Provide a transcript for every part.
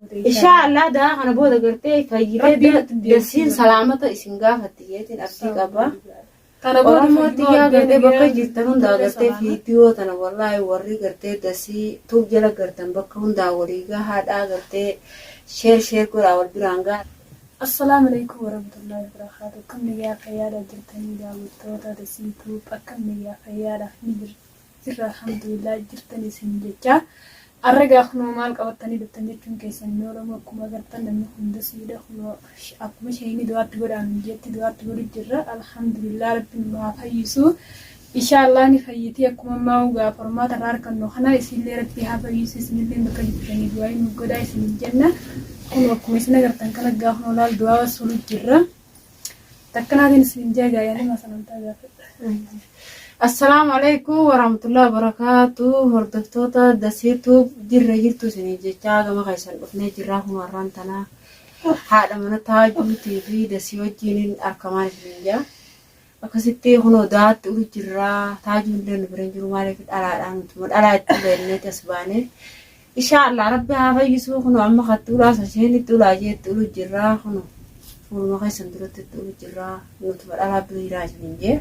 Inshaa Allah daa kana booda gartee fayyitee Rabbiin itti deebisuu dasiin salaamata isin gaafatti jeetiin abdii qaba. Tana booda Oromoo fayyuma tiyyaa waggaa gartee bakka nagayaan jirtan hundaa turre gartee salaama. viidiyoo tana wallaahi warri gartee dasii tuub jala gartan bakka hundaa walii gahaadhaa gartee sheer sheer godhaa wal biraan gahaa. Assalaamu alaikum warahmatullahi wabarakatuh. Akkam nagaya fayyaadha jirtanii daawwattoota Dasii Tube, akkam nagaya fayyaadha ni jirra alhamdulillah jirtan isin jecha. Arra gaa kunoo maal qabattanii dhuftan jechuun keessan hin oolamu. Akkuma agartan namni kun dasiidha. Kunoo akkuma isheen du'aatti godhaan jetti du'aatti godhu jirra. Alhamdulillah, rabbiin nu haa fayyisu. Inshaallah ni fayyiti. Akkuma ammaa gaa formaata irraa argannu kana isinillee rabbii haa fayyisu. Isinillee bakka jirtanii du'aa nu godhaa isinin jenna. Kun akkuma isin agartan kana gaa kunoo laal du'aa sulu jirra. Takkanaatiin isin jaa yaanima salantaa gaafadha. Assalaamu alaikum warahmatullahi wabarakatuh. Hordoftoota Dasii Tube, jirra jirtu isinii jechaa gama keessan dhufnee jirraa. Kun warraan tanaa haadha mana taajuutii fi dasii wajjiniin argamaan isiniin jaa. Akkasitti kunoo daatti ulu jirraa. Taajuun illee nu bira hin jiru, maaliif dhalaadhaan nutuma dhalaa itti uleennee as baanee. Inshaa Allah rabbi haa fayyisuu. Kunoo amma katti ulaa isheen itti ulaa jee itti ulu jirraa. Kunoo fuuluma keessan duratti itti ulu jirraa, nutuma dhalaa bira jiraa isiniin jee.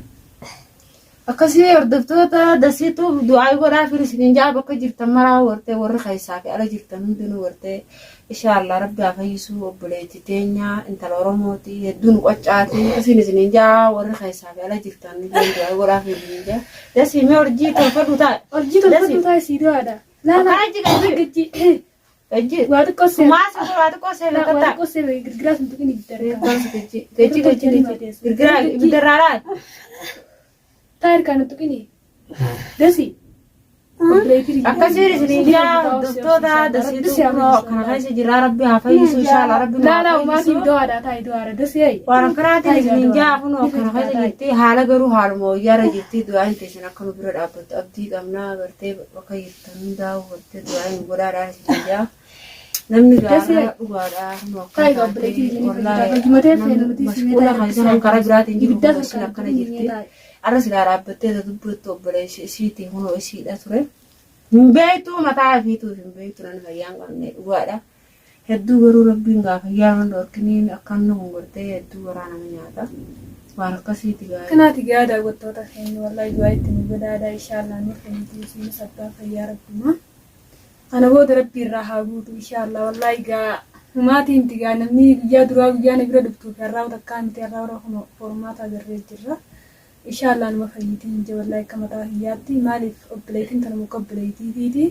Akkasii hordoftoota dasiitu du'aa godhaa fi isiniin jaa. Bakka jirtan maraa wartee warri keessaa fi ala jirtan hundinuu wartee inshaa Allah rabbi haa fayyisuu obboleettii teenya, intala Oromooti hedduu nu qoccaati akkasiin isiniin jaa. Warri keessaa fi ala jirtan hundinuu du'aa godhaa fi isiniin jaa. Dasii, mee urjii tolfadhu taa'e. Urjii tolfadhu taa'e, sii du'aadha. Laala. Akkana jiga Gajji. Gajji. Waa xiqqoo seera. Kumaasa waa xiqqoo seera Waa kattaa. xiqqoo seera, girgiraa sun tuqin ibidda harkaa. Gajji gajji gajji gajji girgiraa ibidda irraa laal. Taa harkaan hin tuqini. Dasi. Akkasiin isiniin jaa hordoftoota dasiitu, kunoo kana keessa jirraa. Rabbi haa fayyisu inshallah, rabbi nu haa Laalaa umaatiin fayyisu. du'aadha taa'e du'aadha dasi ayi. Waan akkanaatiin isiniin jaa. Kunoo kana keessa jirti, haala garuu haaluma wayyaarra jirti. Du'aan teessan akka nu bira dhaabbattu abdii qabnaa. Gartee bakka jirtan hundaa gartee du'aan nu godhaadhaan isiniin jaa. Namni gaaraa dhugaadhaa kunoo akka Taa'e taatee obboleettii wallaahi fayyumatee feenu nuti mashquula kan isaan karaa biraatiin jiru Ibidda kunoo isin akkana jirti. Arra silaa dhaabbattee ta dubbattu obboleessi isiitii kunoo isiidha ture. Hin beektu, mataa ofiituuf hin beektu, namni fayyaa hin qabne dhugaadha. Hedduu garuu rabbiin gaa fayyaa nama dhorkiniin akkan nu kun gartee hedduu garaa nama nyaata. Waan akkasiiti gaarii. Kanaati gaa daawwattoota keenya, wallahi du'aa itti nu godhaadha. Inshaallah ni fayyiti, isinis abbaa fayyaa rabbuma. Kana booda rabbi irraa haa guutu inshaallah. Wallahi gaa humaatii miti gaa, namni guyyaa duraa guyyaa na bira dhuftuu fi har'aa takkaa miti. Har'aa warra kun formaata agarree jirra. Inshaallah numa fayyitiin je wallahi akka mataa kiyyaatti. Maaliif obboleettiin tana muka obboleettiitiiti.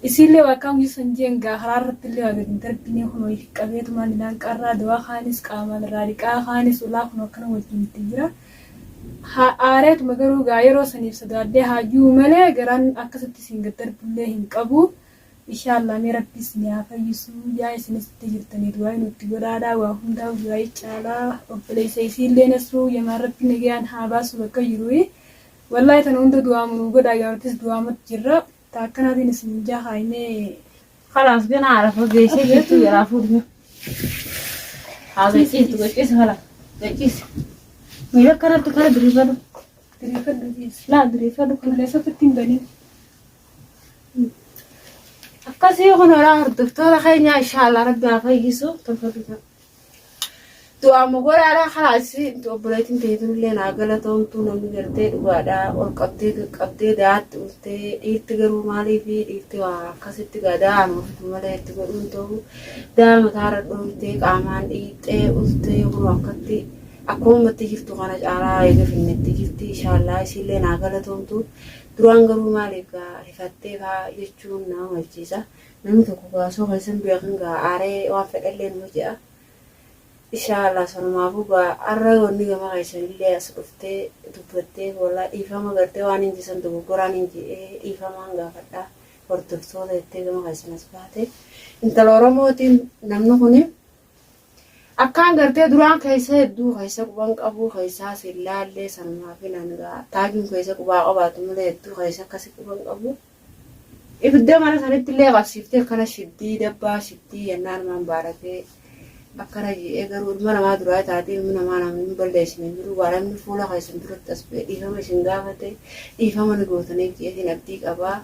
Isiillee waa akkaan guyyaa san jeen gaa karaa irratti illee waa gadi hin darbine. Kunoo ifi qabeetumaan ilaan qarraa dawaa kaanis qaamaan irraa dhiqaa kaanis ulaa kunoo akkana wajjin itti jira. Haa aareetuma garuu gaa yeroo saniif sodaadhee haa jiru malee garaan akkasitti isin gad darbullee hin qabu. Inshaallah mee rabbi isin haa fayyisu. Yaa isinis itti jirtanii du'aa nutti godhaadha. Waa hundaa du'aa caalaa obboleessa isiillee Nasruu yamaan rabbi nagayaan haa baasu bakka jiru. Wallaahi tana hunda du'aa nuu godhaa, gaa nutis du'aamatti jirra. Ta akkanaatiin isin jaa haayimee. Kalaas gana arafa geessee jirtu jalaa fuudhme. Haa gachiistu, gachiisi, kala gachiisi. Miila akkanatti kana diriirfadhu. Diriirfadhu ciisi. Laa, diriirfadhu kana. Qilleensa ofitti hin banin. Akkasii kun horaa hordoftoota keenya, inshaallah rabbi haa fayyisu, tolfatu ta'a. Du'aama godhaadhaa. Kalaas obboleettiin teetunillee naa galatoomtuu. Namni gartee dhugaadhaa ol qabdee qaqqabdee daatti ultee dhiirti garuu maaliif dhiirti waa akkasitti gaa da'aan ofitu malee itti godhuun ta'u daa mataarra dhooytee qaamaan dhiixxee ultee kunoo akkatti akkumatti jirtu kana caalaa eega finnetti jirti. Inshaallaa isiillee naa galatoomtu. Duraan garuu maaliif gaa rifattee faa jechuun nama malchiisa. Namni tokko gaasoo keessan beekan gaa aaree waan fedhallee nama je'a. Inshaallah sanumaafuu gaa har'a wanni gama keessanillee as dhuftee dubbattee wallaa dhiifama gartee waan hin jisan dogoggoraan hin je'ee dhiifamaan gaafadhaa hordoftoota jettee gama keessan as baate. Intala Oromootiin namni kuni akkaan gartee duraan keessa hedduu keessa quban qabu keessaa sin laallee sanumaaf hinan gaa taajuun keessa qubaa qabaatu malee hedduu keessa akkasi quban qabu. Ibidda mana sanitti illee qabsiiftee akkana shiddii dabbaa shiddii yennaan maan baaratee akkana je'ee. Garuu ilma namaa duraa taatee ilmi namaa namni hin balleessine hin jiru. Waa namni fuula keessan duratti as ba'e dhiifama isin gaafate dhiifama ni gootaniif je'eetiin abdii qabaa.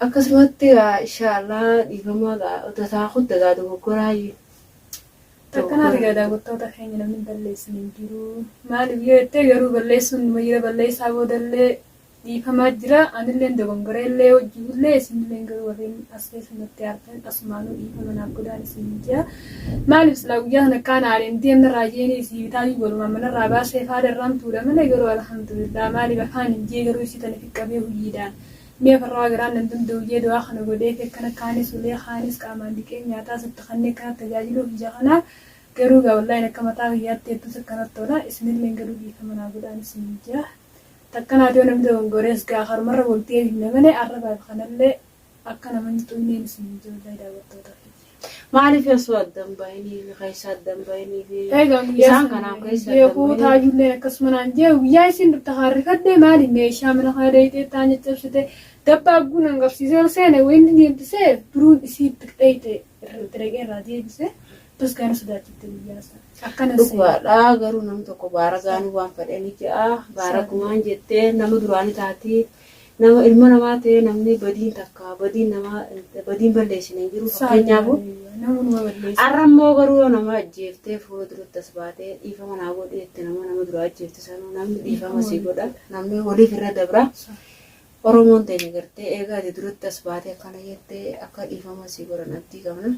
Akkasumatti inshaallah dhiifama odataa kuddagaa dogoggoraayyuu. Takkanaati egaa daawwattoota keenya namni hin balleessine hin jiru. Maaliif yoo jettee garuu balleessuun numa jira balleessaa boodallee dhiifamaa jira. Anilleen dogongoree hojii isinilleen garuu warreen as keessa natti aartan asumaanuu dhiifama naaf godhaan isin jira. Maaliif silaa guyyaa sana akkaan aareen deemnarraa jeeni isii bitaatii walumaan manarraa baasee faada irraan tuudha malee garuu alhamdulillah maaliif afaan hin jee garuu isii tana fiqqabee hojiidhaan. Mi'a farraa garaan nan danda'u jee du'aa kana godhee fi akkana kaanis ulee kaanis qaamaan dhiqee nyaataa sitti kanneen kana tajaajiluuf ija kanaa garuu gaa wallaahi akka mataa kiyyaatti hedduus akkanatti tola isinillee garuu dhiifama naa godhaan isin jira. Takkanaati yoo namni dogongorees gaa karumarra bultee himne malee arrabaaf kanallee akka nama hin xuyneen isin jira wallaahi daawwattoota kiyya. Maaliif osoo addan bahanii fi keessa addan bahanii fi Egaa guyyaa isaan kanaaf keessa addan beekuu bahanii taajullee akkasuma naan jee guyyaa isin dhufte harrifadhee maali meeshaa mana kana dheeyxee taan caccabsite dabbaa guunan qabsiisee ol seene wayinni deemtisee duruun isii itti dheeyxe itti dhaqee irraa deebise bas gaana sodaachifte guyyaa sana. Akkana seene. Dhugaadha garuu namni tokko baara gaanuu waan fedhanii ja'a baara gumaan jettee nama duraanii taati nama ilma namaa ta'e namni badiin takka badiin nama badiin balleessine hin jiru fakkeenyaaf Namuma balleessa. Har'a immoo garuu yoo nama ajjeeftee fuula duratti as baatee dhiifama naa godhi jette nama nama dura ajjeefte sanuu namni dhiifama sii godha namni waliif irra dabra. Oromoon teenya gartee eegaa ati duratti as baatee akkana jettee akka dhiifama sii godhan abdii qabna.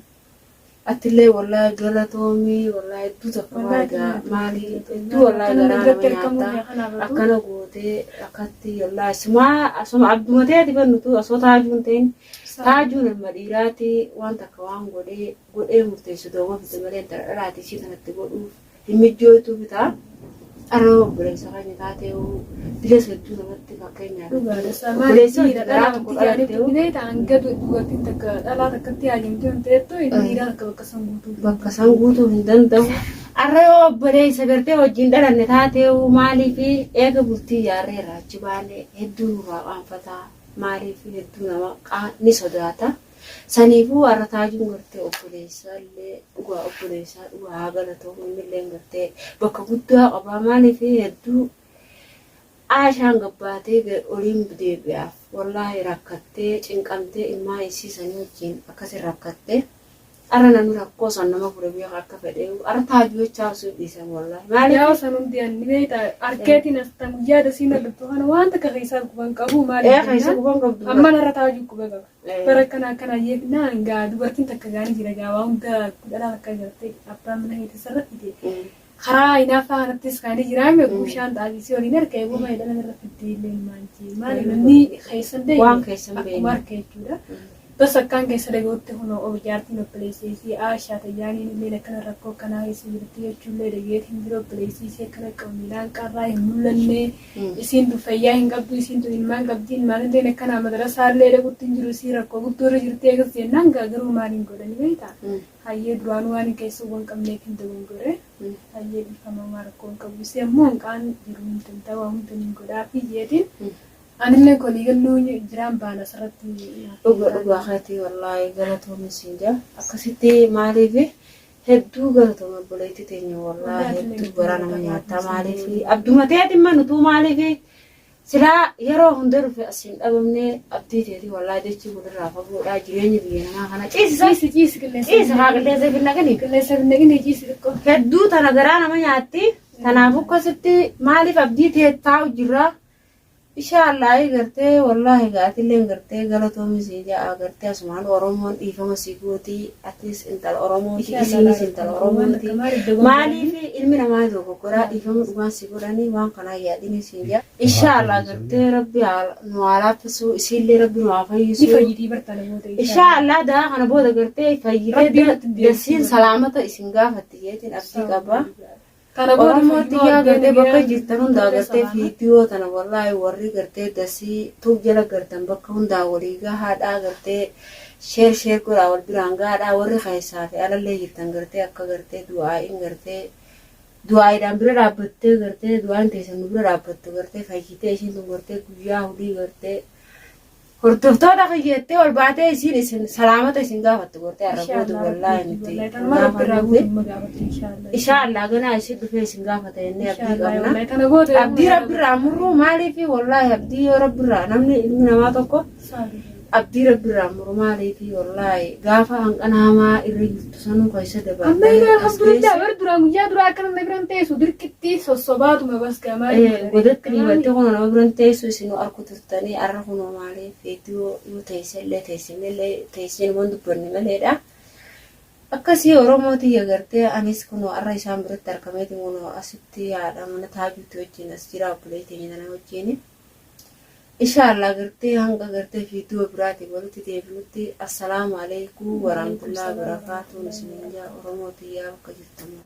Atillee wallaahi galatoomii wallaahi hedduu takka maali gaa maali hedduu wallaahi garaa nama nyaata akkana gootee akkatti wallaahi sumaa asuma abduma ta'eeti bannutu osoo taajuu hin ta'in taajuun ilma dhiiraati waan takka waan godhee godhee murteessu dooma fide malee intala dhalaati ishii kanatti godhuuf hin mijjooytuu bitaa. Arra obboleessa keenya taatee bilees hedduu namatti fakkeenyaaf Dhugaadha. obboleessa Maali hojii dhiira garaa dhalaa tokko wanti jaaniif dhalattee dubbinee ta'an gadu dubartiin takka dhalaa takkatti haajamtee waan ta'eettu dhiiraa takka bakka san guutuu. Bakka san guutuu hin danda'u. Arra yoo obboleessa gartee wajjin dhalanne taatee maaliif eega bultii ijaarree irraa achi baane hedduu nurraa qaanfataa maaliif hedduu nama ni sodaata. Saniifuu har'a taajuun gartee obboleessaa illee dhugaa obboleessaa dhugaa haa galatoomu inni illee gartee bakka guddaa qabaa maaliif hedduu Aashaan gabbaatee oliin deebi'aaf wallaahi rakkattee cinqamtee ilmaa isii sanii wajjin akkasi rakkattee arra namni rakkoo san nama fure beeka akka fedhe arra taajuu jechaa osoo dhiisan wallaahi Yaa maaliif san hundi ani beekta arkeetiin as tan guyyaa dasiin dhuftu kana waan takka keessaa guban qabu maali ee keessa guban qabdu ammaan har'a taajuu quba qaba. Bara akkana akkana yeefnaan gaa dubartiin takka gaanii jira gaa waa hunda dhalaa takka gartee abbaan mana keetii sarara fide. Karaa hinaaffaa kanattis kaanii jiraame gushaan xaasisii waliin harka eeguu malee dhala irra fiddee illee maanjee maali namni keessan beekne Waan keessan beekne. Akkuma harka jechuudha. Bas akkaan keessa dhaga'utti kun of jaartiin obboleessee fi Aashaa Tayyaaniin illee akkana rakkoo akkanaa keessa jirti jechuullee dhageetiin jira obboleessii ishee akkana qabu miilaan qarraa hin mul'anne isiin tun fayyaa hin qabdu isiin tun ilmaan qabdi ilmaan illee akkanaa madarasaa illee dhaqutti hin jiru isiin rakkoo guddoo irra jirti eegas jennaan gaa garuu maaliin godhani beektaa hayyee duraanuu waan hin keessa hin qabneef hin dogongore hayyee dhiifamamaa rakkoo hin qabu isii ammoo hanqaan jiru hin danda'u hunda hin godhaa fi jeetiin anillee kolii galluu jiraan baana asirratti. Dhuga dhugaa keetii wallaahi galatoomi siin jaa akkasitti maaliif hedduu galatoome obboleettii teenya wallaahi hedduu garaa nama nyaataa maaliif abduma teetiin manutuu maaliif silaa yeroo hunda dhufe asiin dhabamne abdii teetii wallaahi dachii walirraa fagoodhaa jireenya biyya namaa kana ciisisa Ciisi ciisi qilleensa. Ciisa haa qilleensa finnaqanii Qilleensa finnaqanii ciisi xiqqoo. Hedduu tana garaa nama nyaatti tanaaf akkasitti maaliif abdii tee taa'u jirra. Inshaallah gartee wallaahi gaatilleen gartee galatoomi sii ja'a gartee asumaan Oromoon dhiifama sii gooti atis intala Oromooti isiinis intala Oromooti maaliif ilmi namaa dogoggoraa dhiifama dhugaan sii godhanii waan kanaa yaadini sii ja'a Inshaallah gartee rabbi nu haa laaffisu isiillee rabbi nu haa Ni fayyisu fayyitii bartana booda. Inshaallah daa kana booda gartee fayyitee Rabbiin nutti hin deebisu. dasiin salaamata isin gaafatti jeetiin abdii qaba. Kana booda Oromoo xiyyaa gartee bakka jirtan hundaa gartee viidiyoo tana wallaahi warri gartee dasii tuub jala gartan bakka hundaa walii gahaadhaa gartee share share godhaa wal biraan gahaadhaa warri keessaa fi alallee jirtan gartee akka gartee du'aa'iin gartee du'aa'iidhaan bira dhaabbattee gartee du'aa'iin teessan nu bira dhaabbattu gartee fayyitee ishiin tun gartee guyyaa hudii gartee hordoftoota kiyya jettee ol baatee isiin isin salaamata isin gaafattu gortee har'a booda wallaahi nuti gaafannuufi inshaallah ganaa isin dhufee isin gaafata jennee abdii qabna. Abdii rabbirraa murruu maaliifi wallaahi abdii yoo rabbirraa namni ilmi namaa tokko Abdii rabbi irraa muru maaliifi wallaahi gaafa hanqana hamaa irra jirtu sanuu keessa Amma dabartee egaa as alhamdulillah geesse. bar duraan guyyaa duraa akkana na biran teessu dirqitti sossobaatuma bas gaa maaliif godha Godatti akkanaami. dhiibattee kunoo nama biran teessu isinuu arku turtanii arra kunoo maaliif viidiyoo yoo teessellee teessinellee teessee numan dubbanne maleedha. Akkasii Oromoo tiyya gartee anis kunoo arra isaan biratti argameeti kunoo asitti haadha mana taajuutti wajjin as jira obboleettii teenya tana wajjini. Inshallah gartee hanga gartee viidiyoo biraatiin walitti deebinutti assalaamu alaikum warahmatullahi wabarakatuh isiniin jaa Oromoo tiyyaa bakka jirtan.